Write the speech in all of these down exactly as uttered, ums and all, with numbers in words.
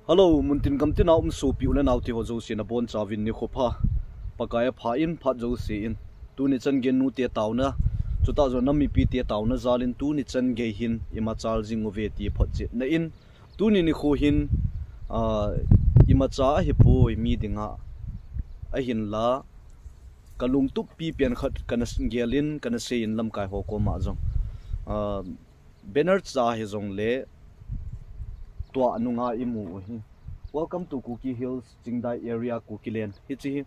Hello, muntin gamtina um sopi u le nau te ho jouse nabonchauvin nikho pha. Pakai apha in phat jouse in. Tuni chan gei nu te tauna, chutah jong nam mipi te tauna jal in tuni chan gei hin imachal jing uve ti photchetna in. Tuni nikho hin, ah, imacha ahipoi mi dinga. Ahinla, kalungtup pipen khat kana s-, gel in, kana sei in lamkai ho koma jong. Ah, banner cha hijongle tua nunga imu u hi. Welcome to Kuki Hills, Chingdai area, Kuki land. Hiche hi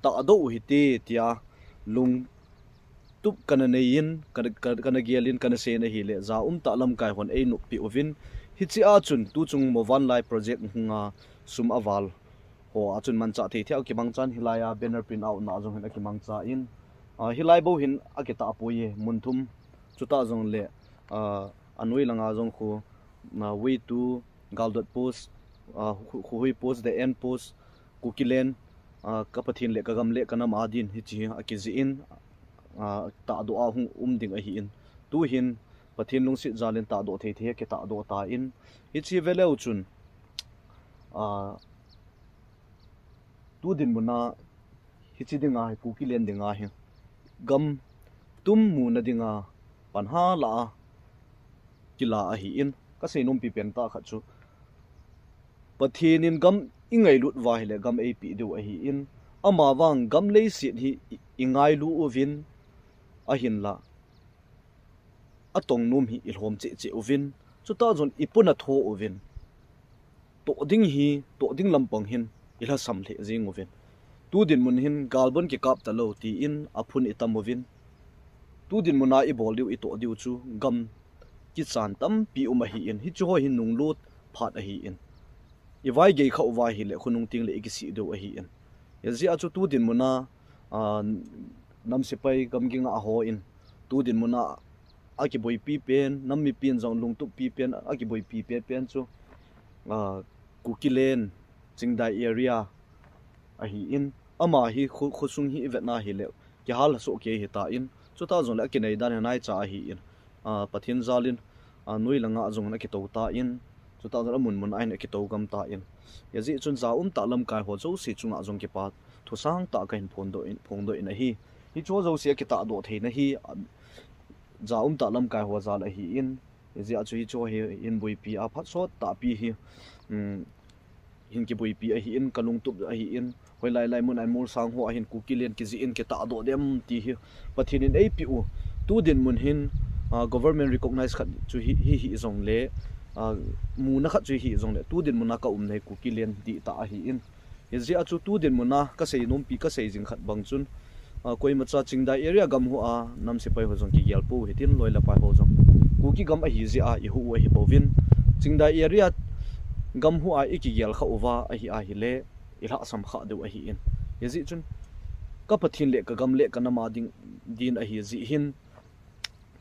tahdoh u hite tia lungtup kana nei in, kana, kana, kana gel in, kana sei in ahile, ja umtah lamkai hon einoppi uvin. Hiche a chun, tuchung Movan Lai project hunga sum aval ho a chun manchah thei thei a kimangchan hilai a banner print out na jong hin akimangcha in. Ah, hilai bou hin akitah poi e, mun thum. Chutah jongle, ah, anoi langa jong khu, ah, Wei Tu, Galdot Post, ah, Khu-, Khuhui Post, The End Post, Kuki land, ah, ka Pathen le ka gam le ka nam a din hiche hi akijih in, ah, tahdoh a hung um ding ahi in. Tuhin Pathen lungset jal in tahdoh thei thei akitahdoh ta in. Hiche veleu chun, ah, tu dinmun a hiche dinga hi Kuki land dinga hi gam tum muna dinga pan hala a kila ahi in. Ka seinom pipen tah khat chu Pathen in gam ingailut uva ahile gam eipeh diu ahi in. Amavang gam leiset hi i, ingailu uvin ahinla atongnom hi ilhom cheh cheh uvin. Chutah jong ipuna tho uvin. Toh ding hi, toh ding lampang hin ilhasam lheh jing uvin. Tu dinmun hin galbon kikap talou tin aphun itam uvin. Tu dinmun a ibol diu itoh diu chu gam kichan tampi um ahi in. Hiche ho hi nunglut phat ahi in. Ivaigei khah uva ahile khonung tengle ikisih diu ahi in. Hijeh a chu tu dinmun a, ah, nam sepai gamgi ngah ho in tu dinmun a akiboipi pen, nam mipin jong lungtup pipen akiboipi pen pen chu, ah, Kuki land, Chingdai area ahi in. Ama hi kho, khosung hi ivetna ahile kihal soh kei hita in. Chutah jongle akinei dan hi naicha ahi in. Ah, Pathen jal in, ah, noi langa jong in akitou ta in. Chutah jongle amun mun a hin akitou gam ta in. Hijeh chun ja umtah lamkai ho jouse chunga jong kipa thusang tah kahin phongdoh in, phongdoh in ahi. Hiche ho jouse akitahdoh theina hi, ah, ja umtah lamkai ho jal ahi in. Hijeh a chu hiche ho hi hin boipi a phat sot tahpi hi, um, hin kiboipi ahi in, kalungtup ahi in. Hoilai lai mun a hin molsang ho a hin Kuki land kijih in kitahdoh dem ti hi Pathen in eipeh u. Tu dinmun hin, ah, government recognize khat chu hi, hi, hi jongle, ah, muna khat chu hi jongle. Tu dinmun a ka umna hi Kuki land dihtah ahi in. Hijeh a chu tu dinmun a ka seinompi ka sei jing khat bang chun, ah, koimacha Chingdai area gam hu a nam sepai ho jong kigel pou hitin loi le pai ho jong. Kuki gam ahi jeh a ihu u ahi bouvin. Chingdai area gam hu a ikigel khah uva ahi ahile ilhahsam khah diu ahi in. Hijeh chun ka Pathen le ka gam le ka nam a ding din ahi jeh hin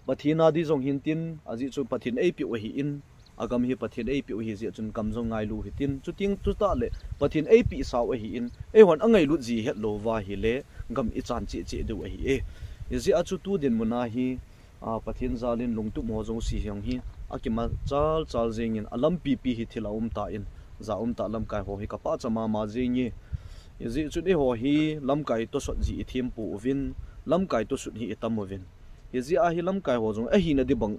Pathen a di jong hintin, ajeh chu Pathen eipeh u ahi in, agam hi Pathen eipeh u ahi jeh chun gam jong ngailu hitin, chuting chutah le Pathen eipeh sau ahi in, eihon angailut ji hetlou uva ahile gam ichan cheh cheh diu ahi e. Hijeh a chu tu dinmun a hi, ah, Pathen jal in lungtup ho jouse jong hi akimachal chal jing in alampi pi hi thil aum ta in, ja umtah lamkai ho hi kapachat mama jing e. Hijeh chun eiho hi lamkai tosot ji ithem pouvin, lamkai tosut hi itam uvin. Hijeh a hi lamkai ho jong ahina di bang,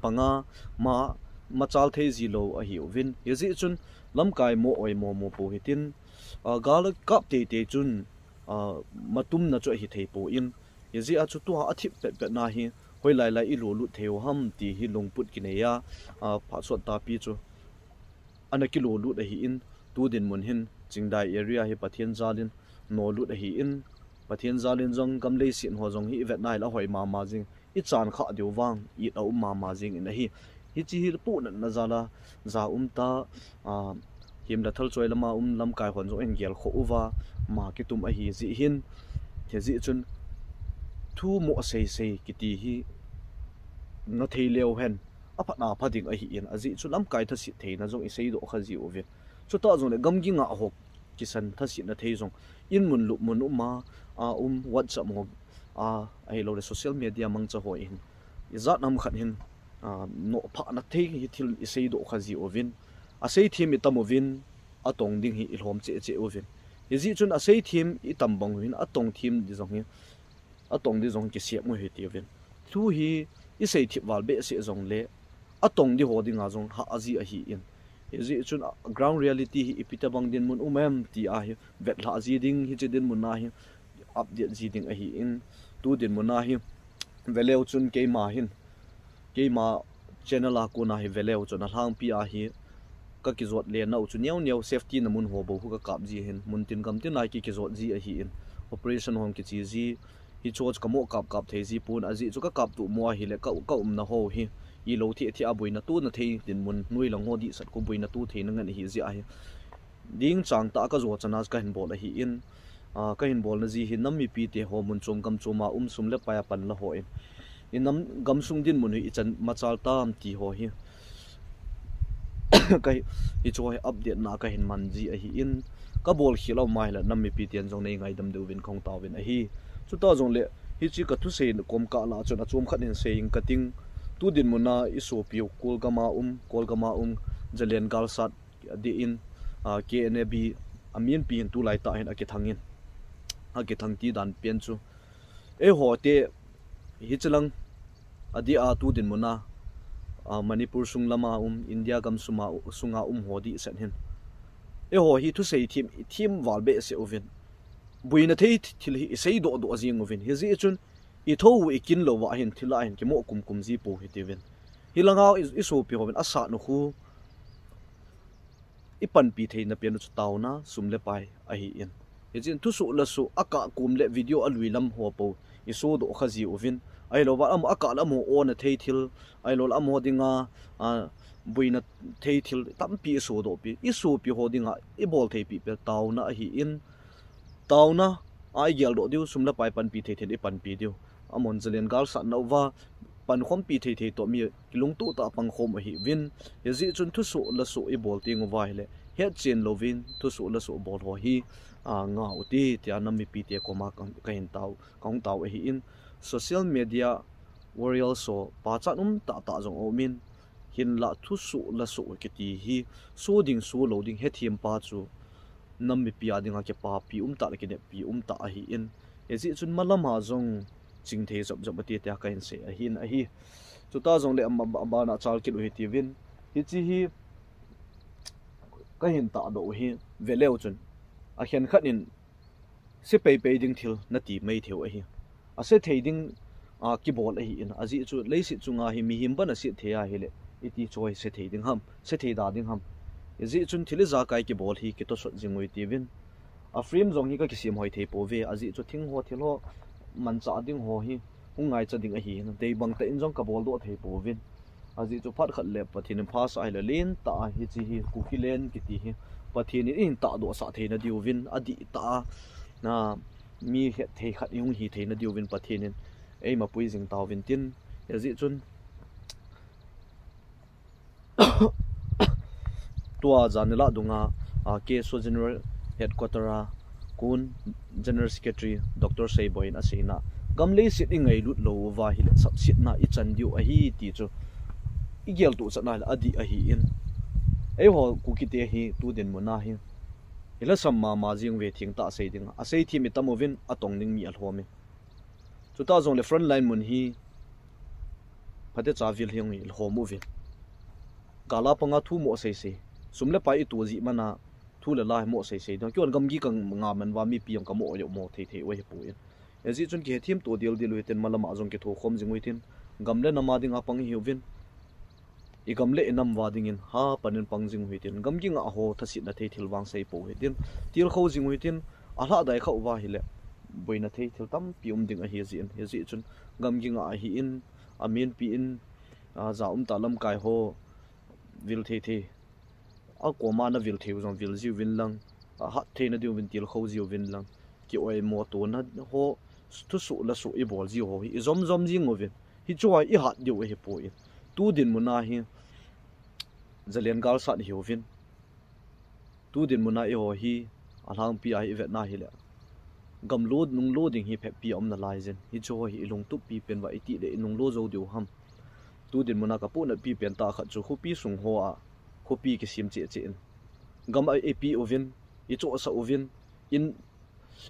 banga ma, machal thei ji lou ahiuvin. Hijeh chun lamkai mo oimo mo pou hitin, ah, gal kap teitei chun, ah, matumna chu ahi thei poi. Hijeh a chu tua athip petpet na hi hoilai lai ilolut thei u ham ti hi lungput kinei a, ah, phat sot tahpi chu ana kilolut ahi in, tu dinmun hin Chingdai area hi Pathen jal in nolut ahi in, Pathen jal in jong gam leiset ho jong hi ivetna hile ahoi mama jing, ichan khah diu vang it aum mama jing in ahi. Hiche hi pohnatna jal a, ja umtah, ah, himna thalchoi lama um lamkai hon jong ahin gelkhoh uva, ma kitum ahi jeh hin, hijeh chun thu mo seisei kiti hi ngathei leu hen, aphatna pha ding ahi in, ajeh chu lamkai thaset theina jong iseidoh kha jiuvin. Chutah jongle gamgi ngah ho kisan thasetna thei jong, in mun lup mun um a, a um WhatsApp ho, a, ahiloule social media mangcha ho hin, ijat ham khat hin, ah, nophahna thei hi thil iseidoh kha jiuvin, aseithem itam uvin, atong ding hi ilhom cheh cheh uvin. Hijeh chun aseithem itam bang uvin, atong them di jong hi, atong di jong hi kisem u hitiuvin. Thu hi isei thip val behseh jongle, atong di ho dinga jong hahji ahin. Hijeh chun ground reality hi ipi tabang dinmun um em ti ahi, vetlhah ji ding, hiche dinmun a hi update ji ding ahin. Tu dinmun a hi veleu chun keima hin, keima channel a kona hi veleu chun alhangpi a hi kakijot lenau chu neo neo safety na mun ho bou khu kakap ji hin, mun tin gam tin a hi ki, kijot ji ahin. Operation hon kiche ji, hichu chu kamo kap kap thei ji pon, ajeh chu kakap tumo ahile ka, kaumna ho hi ilou thei thei a boina tona thei dinmun, noi lang ho dihsat khu boina to theina ngen ahi jeh ahi. Ding chang tah a kajo chana kahin bol ahin, kahin bolna ji hi nam mipite ho mun chom gam chom a um sum le pai a panla hon, inam gamsung dinmun hi ichan machal tam ti ho hi, ka, hichu hi update na kahin man ji ahin, kabol khel a um ahile nam mipiten jong nei ngaidam diuvin kahung taovin ahi. Chuta jongle hiche kathusei kom kah lah chun achom khat hin sei ing kating. Tu dinmun a isopiu Kolgam a um, Kolgam a um Zalen galsat adeh in, K N A B aminpi hin tulai tah hin akithang in, akithang ti dan pen chu eiho te hichelang adeh a tu dinmun a Manipur sung lam a um, India gam sum a, sunga um ho dihset hin eiho hi thusei them, them val behseh uvin, boina thei thil hi isei doh doh jing uvin. Hijeh chun ithou u ikin louva hin thil a hin kimo kum kum ji pou hitiuvin. Hilanga i, isopi hovin asatna khu ipanpi theina pen u chu taona, sum le pai ahin. Hijeh chun thusoh le soh akah kom le video alui lam ho pou isodoh kha ji uvin. Ahilouva amaho akah le amaho ona thei thil, ahiloule amaho dinga boina thei thil tampi isodoh pi, isopi ho dinga ibol theipi pen taona ahin. Taona a igeldoh diu, sum le pai panpi thei thei ipanpi diu. Amahon Zalen galsatna uva pankhompi thei thei toh mi kilungtoh tah a pangkhom u ahiuvin. Hijeh chun thusoh le soh ibol teng uva ahile hetchen louvin thusoh le soh bol ho hi ngah ute tia nam mipite koma kahin tao, kahung tao ahin. Social media warriors ho pachat um tahtah jong aumin, hinlah thusoh le soh kiti hi so ding so lou ding hethem pa chu nam mipi a dinga kipapi umtah le kineppi umtah ahin. Hijeh chun malam a jong chingthei jop jop ute tia kahin sei ahin ahi. Chuta jongle abana chal kit u hitiuvin, hiche hi kahin tahdoh u hi veleu chun akhenkhat in se peipei ding thil nati mai theiu ahi. Ase thei ding a kibol ahin, ajeh chu leiset chunga hi mihem ban aset thei ahile iti chu hi se thei ding ham, se thei da ding ham. Hijeh chun thil ijakai kibol hi kitosot jing u hitiuvin. A frame jong hi kakisem hoi thei pouve, ajeh chu thing ho thil ho manchah ding ho hi hung ngaicha ding ahin, dei bang tah in jong kaboldoh thei pouvin. Ajeh chu phat khat le Pathen in phasah ahile lentah a hiche hi Kuki land kiti hi Pathen in eihin tahdohsah theina diuvin adihtah a mi hetthei khat ihung hi theina diuvin Pathen in eimapui jing tauvin tin. Hijeh chun tua jan nilah dunga K S O General Headquarter a kon General Secretary Doctor Seiboi in aseina, gam leiset ingailut lou uva ahile sapsetna ichan diu ahi ti chu igeltoh chatna le adih ahin. Eiho Kukite hi tu dinmun a hi ilhasam mama jing uve, thengtah sei dinga, aseithem itam uvin, atong ding mi alhomin. Chuta jongle frontline mun hi phatecha vil hi hung ilhom uvin, gala panga thu mo seisei, sum le pai ito jeh mana thu le la hi mo seisei ding. Keihon gamgi kanga man uva mipi jong kamo jong mo thei thei u ahipoi. Hijeh chun kihethem to dildel u hitin, malama jong kithokhom jing u hitin, gam le nam a dinga pang ihiuvin, igam le inam uva dingin hapan in pang jing u hitin, gamgi ngah ho thasetna thei thil vang sei pou hitin, tilkhou jing u hitin, alhah dai khah uva ahile boina thei thil tampi um ding ahi jeh in, hijeh chun gamgi ngah ahin, aminpi in, ja umtah lamkai ho vil thei thei, akoma ana vil theiu jong vil jiuvin lang, ahat theina diuvin tilkhou jiuvin lang, kioimo tona ho, thusoh le soh ibol jiu ho hi ijom jom jing uvin, hichu a ihat diu ahipoi. Tu dinmun a hi Zalen galsat ihiuvin, tu dinmun a eiho hi alhangpi a hi ivetna hile, gam lo nung lo ding hi phatpi a um nalaijin, hichu ho hi ilungtup pi pen uva itile inung lo jou diu ham. Tu dinmun a kapohnatpi pen tah khat chu khopi sung ho a khopi kisem cheh cheh in, gam a ipi uvin, ichohsah uvin, in,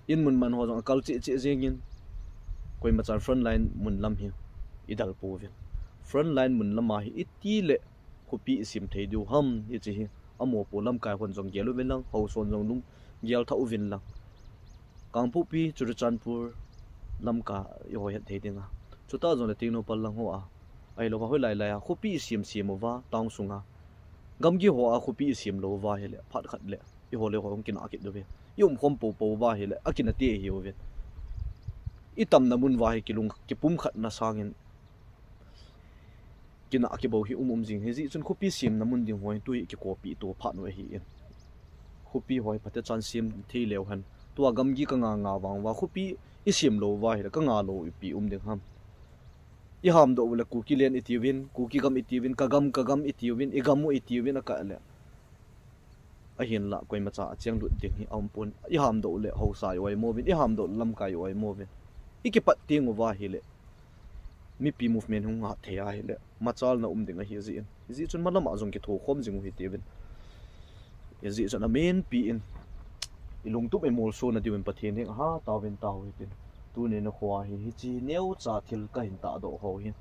in mun man ho jong akal cheh cheh jingin, koima chan front line mun lam hi idel pouvin. Front line mun lam a hi iti le khopi isem thei diu ham, hiche hi amopo lamkai hon jong gel uvin lang, haosa hon jong lunggel tha uvin lang. Kangpokpi, Churachandpur lamkai ho het thei dinga. Chuta jongle Tengnoupal lang ho a, ahilouva hoilai lai a khopi isem sem uva, town sunga gamgi ho a khopi isem lou uva hile, phat khat le iho le ho hung kinah kit diu ve. Ium khom popo uva hile, akinah te ihiuve. Itamna mun uva hi kilung, kipumkhatna sangin kinah kibou hi um um jing. Hijeh chun khopi semna mun ding ho hi tu hi kikopi to phat u ahin. Khopi ho hi phatechan sem thei leu hen, tua gamgi kanga nga vang uva khopi isem lou uva hile, kanga lou ipi um ding ham. Ihamdoh ule Kuki land itiuvin, Kuki gam itiuvin, kagam, kagam itiuvin, igam u itiuvin akah le, ahinla koimacha achenglut ding hi aumpon. Ihamdoh le haosa ioimo uvin, ihamdoh le lamkai ioimo uvin, ikipat teng uva hile, mipi movement hung hat thei ahile, machalna um ding ahi jeh in. Hijeh chun malama jong kithokhom jing u hitiuvin. Hijeh chun amenpi in, ilungtup imolsona diuvin Pathen henga hataovin tao hitin. Tuni nikho hi hiche neocha thil kahin tahdoh ho hi,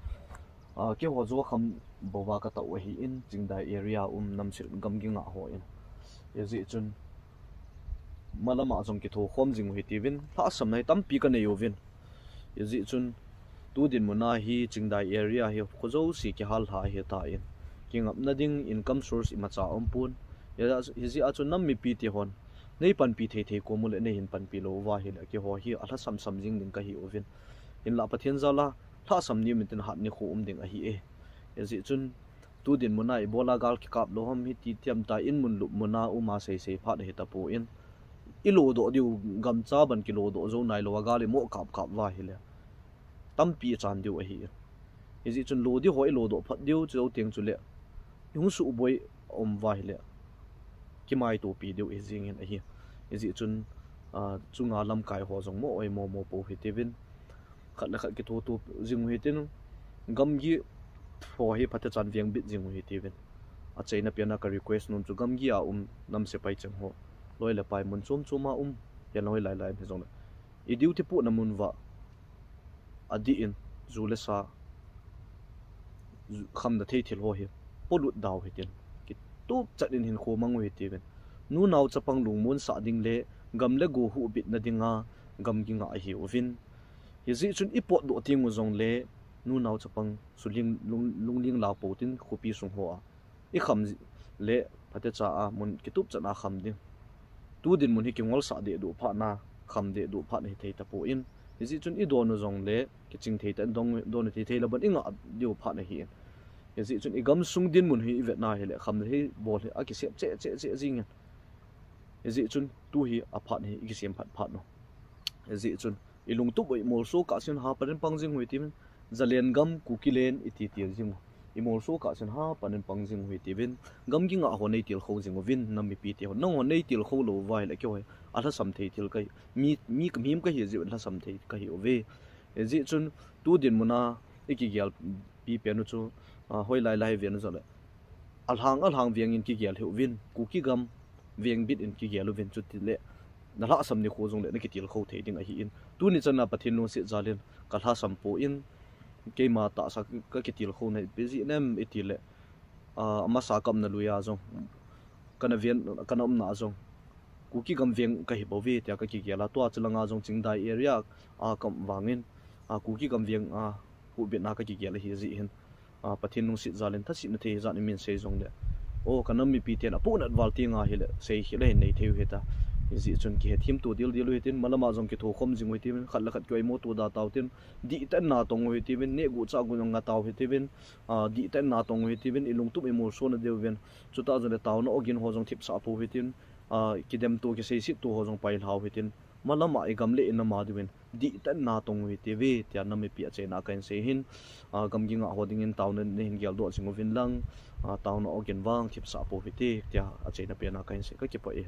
keiho Jokham bouva katah u ahin, Chingdai area um Namsit gamgi ngah hon. Hijeh chun malama jong kithokhom jing u hitiuvin, lhahsamna hi tampi kanei uvin. Hijeh chun tu dinmuna hi Chingdai area hi kho jouse kihallha ahitan, kingapna ding income source imacha aumpon. Hijeh a chun nam mipite hon neipanpi thei thei kom ule neihin panpi lou uva hile, keiho hi alhasam sam jing ding kahiuvin. Hinla Pathen jal a lhahsam ni um intin hat nikho um ding ahi e. Hijeh chun tu dinmuna ibola gal kikap lou ham hiti tiam ta, in mun lup muna uma seisei phat ahitapon, ilodoh diu, gamcha ban kilodoh jou nailouva gal imo kap kap uva hile, tampi ichan diu ahi. Hijeh chun lo diho ilodoh phat diu, chujou teng chule ihung suhboi aum uva hile, kimaitopi diu ahi jengin ahi. Hijeh chun chunga lamkai ho jong mo oimo mopo hitiuvin, khat le khat kithoto jing u hitin, gamgi ho hi phatechan vengbit jing u hitiuvin. Achaina pena ka request nom chu gamgi a um nam sepai cheng ho, loi le pai mun chom chom a um, hilang hoilai lai um hijongle, i duty pohna mun uva adih in, ju le sa khamna thei thil ho hi polut dau hitin, kitupchat in hinkho mang u hitiuvin. Nunao chapang lungmonsah ding le gam le go huhbitna dinga gamgi ngah ahiuvin. Hijeh chun ipotdoh teng u jongle nunao chapang suling, lungling lau pou tin khopi sung ho a ikham le phatecha a mun kitupchat a kham ding. Tu dinmun hi kingolsah dehduh phatna, kham dehduh phatna hithei tapon, hijeh chun idon u jongle kiching thei tah in don u hithei thei le bon ingah diu phat ahin. Hijeh chun igamsung dinmun hi ivetna hile khamna hi bol hi akisem cheh cheh cheh jingin. Hijeh chun tu hi aphat hi ikisem phat phat u. Hijeh chun ilungtup u imolso kahsen hapan in pang jing u hitiuvin, Zalen gam, Kuki land iti til jing u, imolso kahsen hapan in pang jing u hitiuvin, gamgi ngah ho neitilkhou jing uvin, nam mipite ho, nangho neitilkhou lou uva hile keiho hi alhasam thei thil kahi, mi, mi kamhim kahi jeh un lhasam thei kahiuve. Hijeh chun tu dinmuna ikigel pipen u chu hoilai lai ven u jongle, alhang alhang vengin kigel hih uvin, Kuki gam vengbit in kigel uvin, chutile nalhahsam nikho jongle nakitilkhou thei ding ahin. Tuni chana Pathen lungset jal in kalhasam pon, keima tahsa kakitilkhouna ipi jeh nem itile, amasa kaumna lui a jong, kana ven, kana umna a jong Kuki gam veng kahibouve tia kakigel a, tua chulanga jong Chingdai area a kaum vangin Kuki gam veng a huhbitna kakigel ahi jeh hin, Pathen lungset jal in thasetna thei hijat in min sei jongle, o, kanam mipiten apohnat val tenga hile seikhel ahin nei thei u hita. Hijeh chun kihethem to dildel u hitin, malama jong kithokhom jing u hitiuvin, khat le khat kioimo to da tau hitin, dihtah in natong u hitiuvin, nehguh chahguh jong nga tau hitiuvin, dihtah in natong u hitiuvin, ilungtup imolsona diuvin, chutah jongle taona ogin ho jong thipsah pou hitin, kidemto kiseiset to ho jong pailhau hitin, malama igam le inam a diuvin dihtah in natong u hitiuve tia nam mipi achaina kahin sei hin, gamgi ngah ho dingin taona nahin geldoh jing uvin lang, taona ogin vang thipsah pou hite tia achaina pena kahin sei, kakipah e.